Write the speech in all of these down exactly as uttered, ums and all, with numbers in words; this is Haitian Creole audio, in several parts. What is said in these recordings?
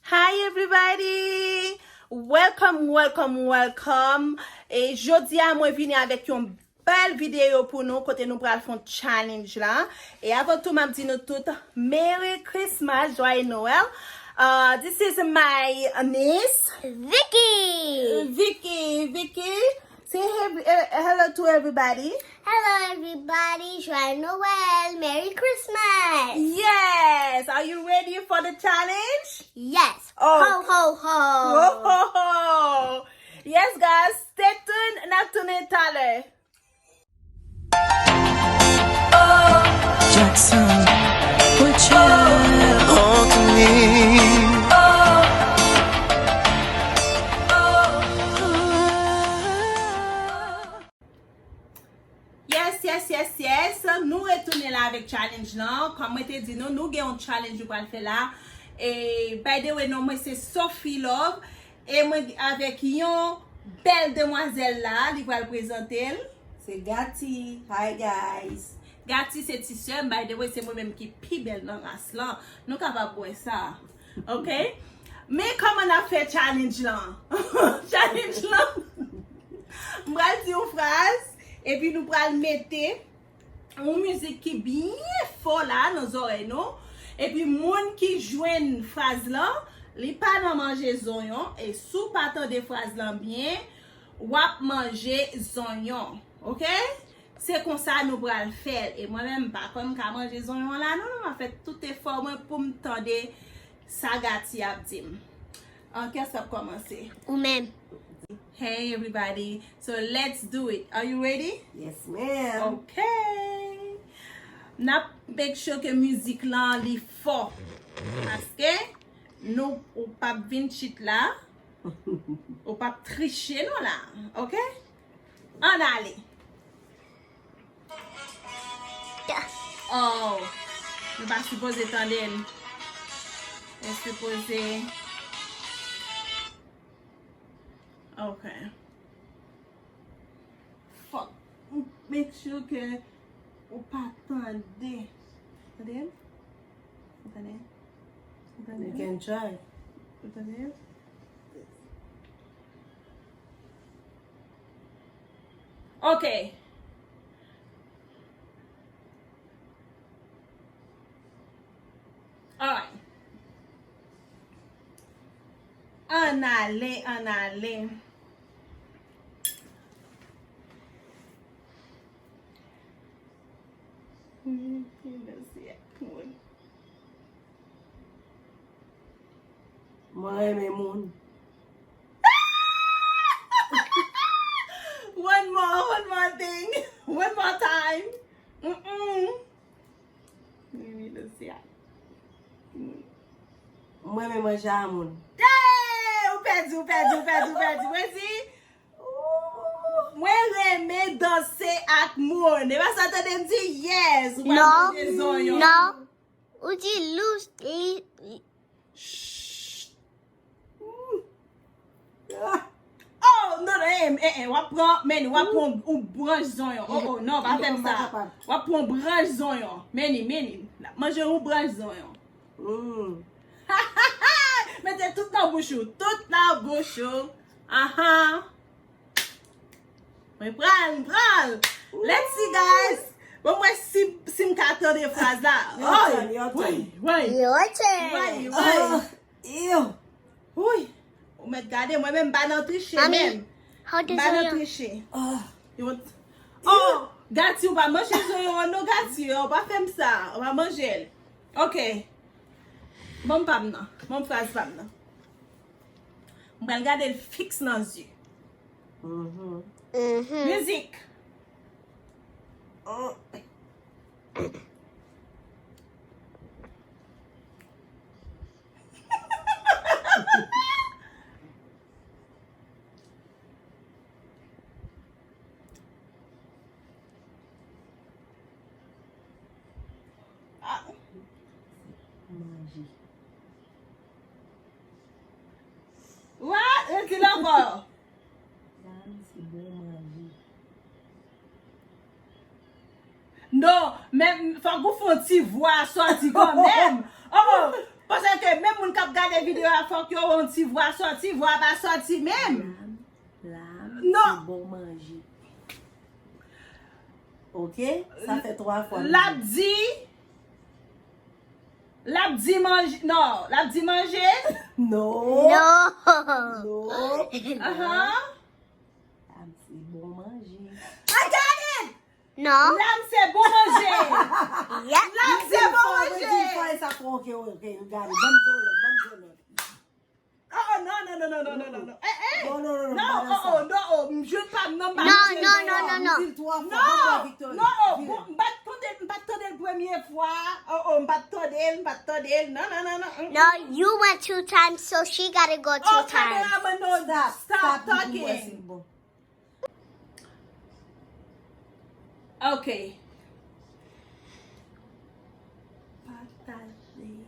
Hi everybody! Welcome, welcome, welcome! E jodi a mwen vini avèk yon bèl videyo pou nou kote nou pral fè yon challenge la. E avan tou m ap di nou tout Merry Christmas, Joyeux Noël. Uh, this is my niece Vicky. Vicky, Vicky. Say hey, uh, hello to everybody. Hello everybody, Joyeux Noël, Merry Christmas. Yes, are you ready for the challenge? Yes. Oh. Ho ho ho. Ho ho ho. Yes guys, stay tuned, n ap tounen talè. Jackson, put your hand on me. Yes, yes, yes, yes. Nou retounen la avèk challenge lan. Kòm mwen te di nou, nou gen yon challenge nou pral fè la. E by the way, non mwen se Sophie Love. E mwen avèk yon bèl demwazèl la, li pral prezante l. Se Gati. Hi guys. Gati se ti sè m, by the way, se mwen menm ki pi bèl nan ras lan. Nou kapab wè sa. Ok? Men kòman n ap fè challenge lan? Challenge lan, m pral di yon fraz, epi nou pral mete yon mizik ki byen fò la nan zòrèy nou. Epi moun ki jwenn fraz lan, li pa nan manje zonyon. E si w pa tande fraz lan byen, w ap manje zonyon. Ok? Se konsa nou pral fè l. E mwen menm, m pa kwè m ka manje zonyon la, non, non, m ap fè tout efò mwen pou m tande sa Gati ap di m. An, kiyès k ap kòmanse? Ou menm. Hey everybody. So let's do it. Are you ready? Yes, ma'am. Ok. N ap make sure ke mizik lan li fò. Paske nou, ou p ap vin chit la. Ou p ap triche non la. Ok? Ann ale. Oh, nou pa sipoze tande l. Nou sipoze. Ok. Fòk ou make sure ke ou pa tande. Tande l? Ou tande? Ou tande? You can try. Ou tande? Ok. Alright. Ann ale, ann ale. Mwen danse ak moun. Mwen renmen moun. One more, one more thing. One more time. Mm-mm. Mwen renmen danse ak moun. Mwen renmen manje a moun. Hey! Ou pèdi, ou pèdi, ou pèdi, ou pèdi. Mwen di, mwen renmen danse ak moun. E pa sa tande m di, yes, ou pral manje zonyon. Non. Ou di lous, li, li. Shh. Mm. Ah. Oh, non, non, eh, eh, eh, w ap pran, men, w ap pran yon branch zonyon. Oh, oh, non, pa fè m sa. W ap pran yon branch zonyon. Meni, meni. N ap manje yon branch zonyon. Mm. Mete tout nan bouch ou. Tout nan bouch ou. Ahan. Mwen pran l, mwen pran l. Let's see, guys. Bon, mwen si, si m ka tande fraz la. Your turn, your turn. Woy, woy. Your turn. Woy, woy. Ah, ew. Woy. Ou mèt gade, mwen menm m pa nan triche menm. Mami, how does... M pa nan triche. Ah. You want... Oh, Gati, ou pa manje zonyon an non, Gati. Oh, pa fè m sa. Ou pa manje l. Ok. Ban m pa m nan. Ban m fraz pa m nan. Mwen pral gade l fiks nan zye. Mhm. Mhm. Mizik. Oh. Ah. Manje. What? Redi l ankò. Sa a, misye bon manje. Non, men fòk ou fè yon ti vwa sòti kanmenm. Oh, Paske menm moun k ap gade videyo a, fòk yo wè yon ti vwa sòti, vwa pa sòti menm. Lam, lam, non. Se bon manje. Ok? Sa fè twa fwa. L ap di, l ap di manje, non, l ap di manje. Non. Non. Non. Ahan. Lam, se bon manje. I got it! Non. Lam se bon manje. Yep. Lam se bon manje. Di l fò, di l fò, e sa fò, ok, ok, gade. Ban m di w lòt, ban m di w lòt. Oh, oh, non, non, non. Eh, eh. Non, non, non, non, non, oh, oh, non, oh, m jwenn pa m nan, m pa jwenn pa m. Non, non, non, non, non. Di l twa fwa, ban m wè Victory. Non, oh, bon, m pa t tande, m pa t tande l premye fwa. Oh, oh, m pa t tande l, m pa t tande l. Non, non, non, non. Mm, mm. No, you went two times, so she gotta go two times. Oh, kameraman, no, stop, stop talking. Bon. Ok. Pataje lajan.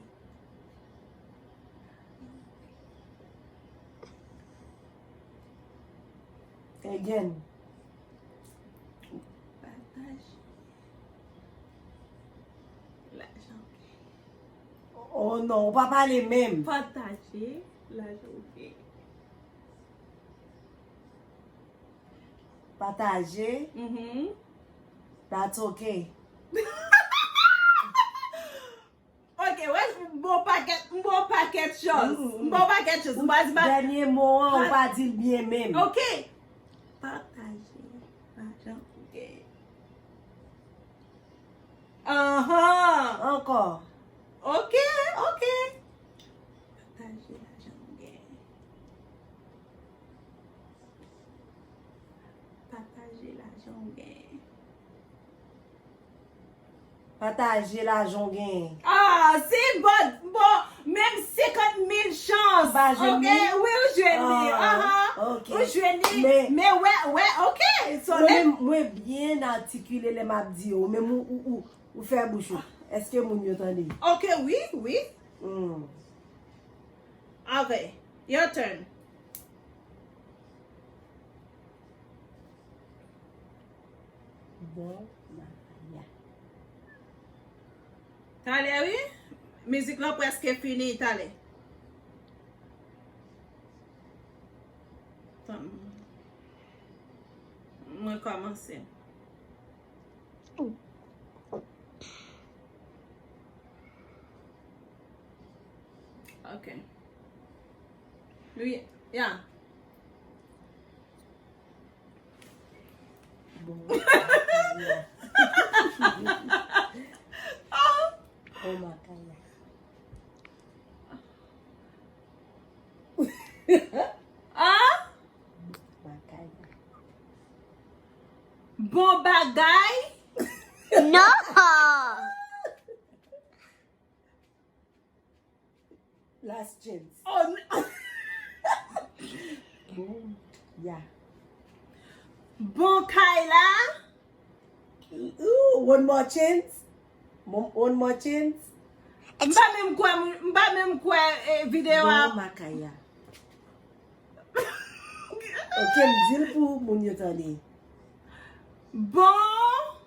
Again. Pataje lajan. Oh non, ou pa pale menm. Pataje lajan. Ok. Pataje. Mhm. That's okay. Ok, wè, m ba w pakèt, m ba w pakèt chòz. Mm, mm. M ba w pakèt chòz. M pa di pa. Dènye mo an, ou pa di l byen menm. Ok. Pataje lajan. Ok. Ahan. Ankò. Ok, ok. Pataje lajan w genyen. Pataje lajan w genyen. Pataje lajan w genyen. Ah, se bon, bon, menm senkant mil chans. Ou pa jwenn li? Ok, wi, ou jwenn li. Ah, ahan. Ok. Ou jwenn li. Men, men wè, wè, ok. So, mwen, mwen byen atikile lè m ap di yo. Men ou, ou, ou, ou fè bouch ou. Èske moun yo tande? Ok, wi, wi. Hmm. Ok, your turn. Bon, Maria. Talè, wi. Mizik lan prèske fini, talè. Tann. Mwen kòmanse. Ok. Wi, ya. Bon, makaya. Bon, makaya. Ah? Makaya. Bon bagay? Non! Last chance. Oh, n- Bon, ya. Bon kay la. Ooh, one more chance. Mo- One more chance. M pa menm kwè, m pa menm kwè, eh, videyo a. Bon, makaya. Ok, m di l pou moun yo tande. Bon.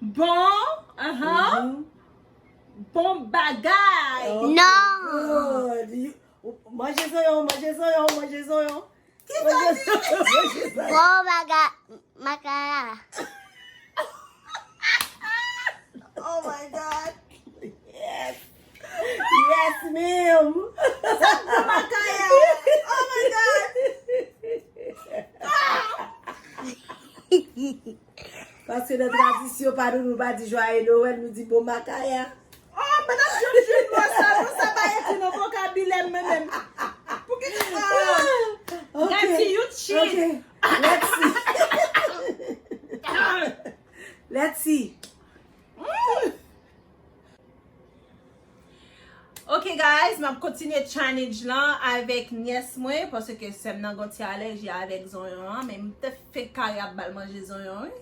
Bon, ahan. Mhm. Bon bagay. Oh, non. Good. You- Manje zonyon, manje zonyon, manje zonyon. Ki sa di? Manje zonyon, manje zonyon. Bon bagay, makaya. Oh my God. Yes. Yes, ma'am. Sa bon makaya. Oh my God. Ah! Paske nan tradisyon pa nou, nou pa di jwaye Nowèl, nou di bon makaya. Oh, men ap jwenn jwe mo sa, non, sa pa ekri nan vokabilè m menm. Pou ki, ah, ok, Gati, you cheat. Ok. Let's see. Let's see. Mm. Ok, guys, m ap kontinye challenge lan avèk nyès mwen, paske sè m nan gon ti alèji avèk zonyon an, men m te fèk kare ap ba l manje zonyon, wi.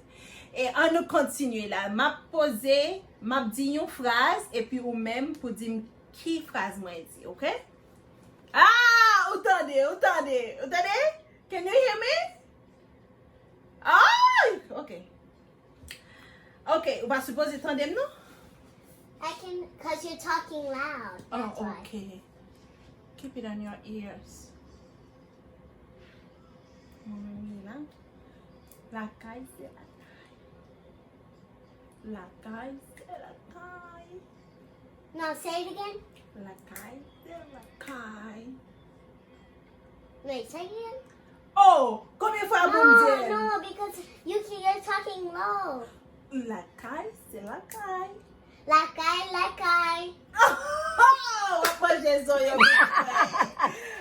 E ann nou kontinye la. M ap poze, m ap di yon fraz, epi ou menm pou di m ki fraz mwen di, ok? Ah, ou tande, ou tande, ou tande? Can you hear me? Ay, ok. Ok, ou pa sipoze tande m, non? I can, cause you're talking loud. That's Oh, why. Okay. Keep it on your ears. Mwen menm li la. Lakay se lakay. Lakay se lakay. No, say it again. Lakay se lakay. Wait, say it again. Oh, konbyen fwa pou m di No, l? No, because you can, you're talking low. Lakay se lakay. Lakay, lakay. W ap manje zonyon, big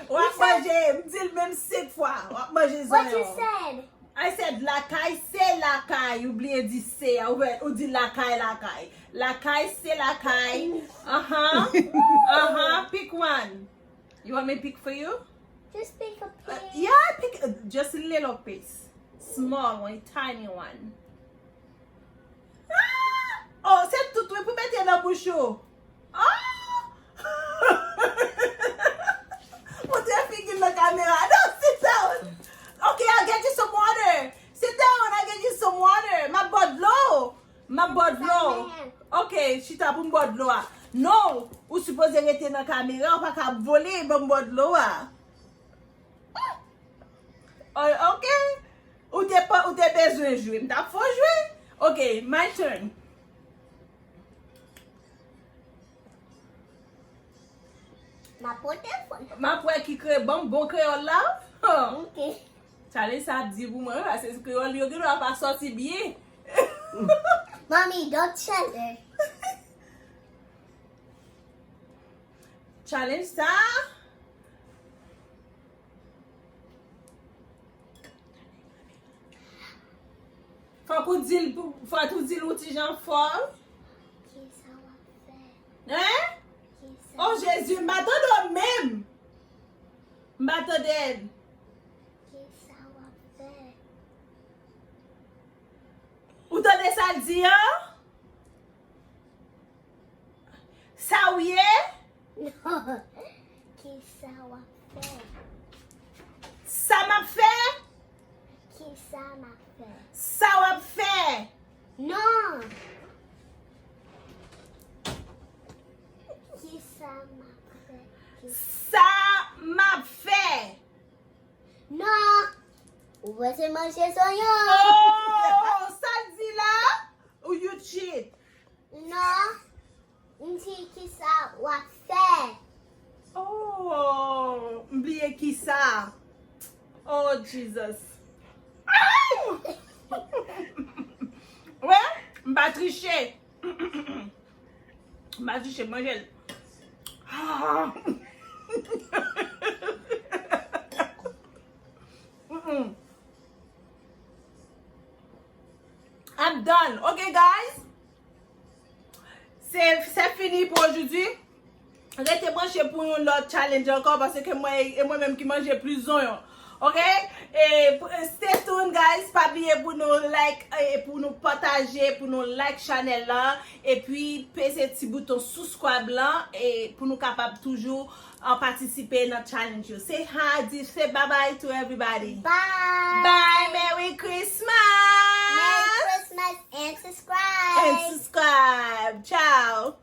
boy. W ap manje, m di l menm senk fwa. W ap manje What you zonyon. Said? I said lakay se lakay. Ou bliye di se a. Ou, ou di lakay, lakay. Lakay se lakay. Uh-huh. Uh-huh. Pick one. You want me pick for you? Just pick a Uh, piece. Yeah, pick uh, just a little piece. Small one, tiny one. Ah! Oh, se tout wi pou mete nan bouch ou. Ah! Montre figi l nan kamera. No, sit down. Okay, I'll get you some water. Sit down, I'll get you some water. M ap ba w dlo. M ap ba w dlo. Sa men. Okay, chita pou m ba w dlo a. No, ou sipoze rete nan kamera, ou pa ka ap vole, ban m ba w dlo a. Oh, okay. Ou te pa, ou te bezwen jwe. M t ap fè w jwe. Okay, my turn. M ap pran telefòn. M ap wè ki kre, bon, bon kreyòl la. Oh. Okay. Challenge sa ap di pou mwen, wi, paske kreyòl yo gen dwa pa sòti byen. Mommy, don't tell her. Challenge sa. Fòk ou di l, pou- fòk ou di l ou ti jan fò. Kisa w ap fè? Hein? Kisa Oh Jezi, m pa tande w menm. M pa tande l. Kisa w ap fè? Ou tande sa l di an? Sa w ye? No. Kisa w ap fè? Sa m ap fè? Kisa m ap fè? Sa w ap fè? Non. Kisa m ap fè? Ki- Sa m ap fè? Non. Ou bezwen manje zonyon. Oh, sa l di la? Ou you cheat? Non. M di kisa w ap fè? Oh, m bliye kisa. Oh, Jesus. Ay! Wè, m pa triche. M pa triche, manje l. Ah. Mm-mm. I'm done. Okay, guys? Se, se fini pou aujourd'hui. Rete branche pou yon lòt challenge ankò, paske mwen, e mwen menm ki manje plis zonyon. Ok? E, stay tuned, guys. Pa bliye pou nou like, e pou nou pataje, pou nou like chanèl la. Epi, peze ti bouton subscribe lan, e pou nou kapab toujou, uh, patisipe nan challenge yo. Say hi, di, say bye bye to everybody. Bye. Bye, Merry Christmas. Merry Christmas and subscribe. And subscribe. Ciao.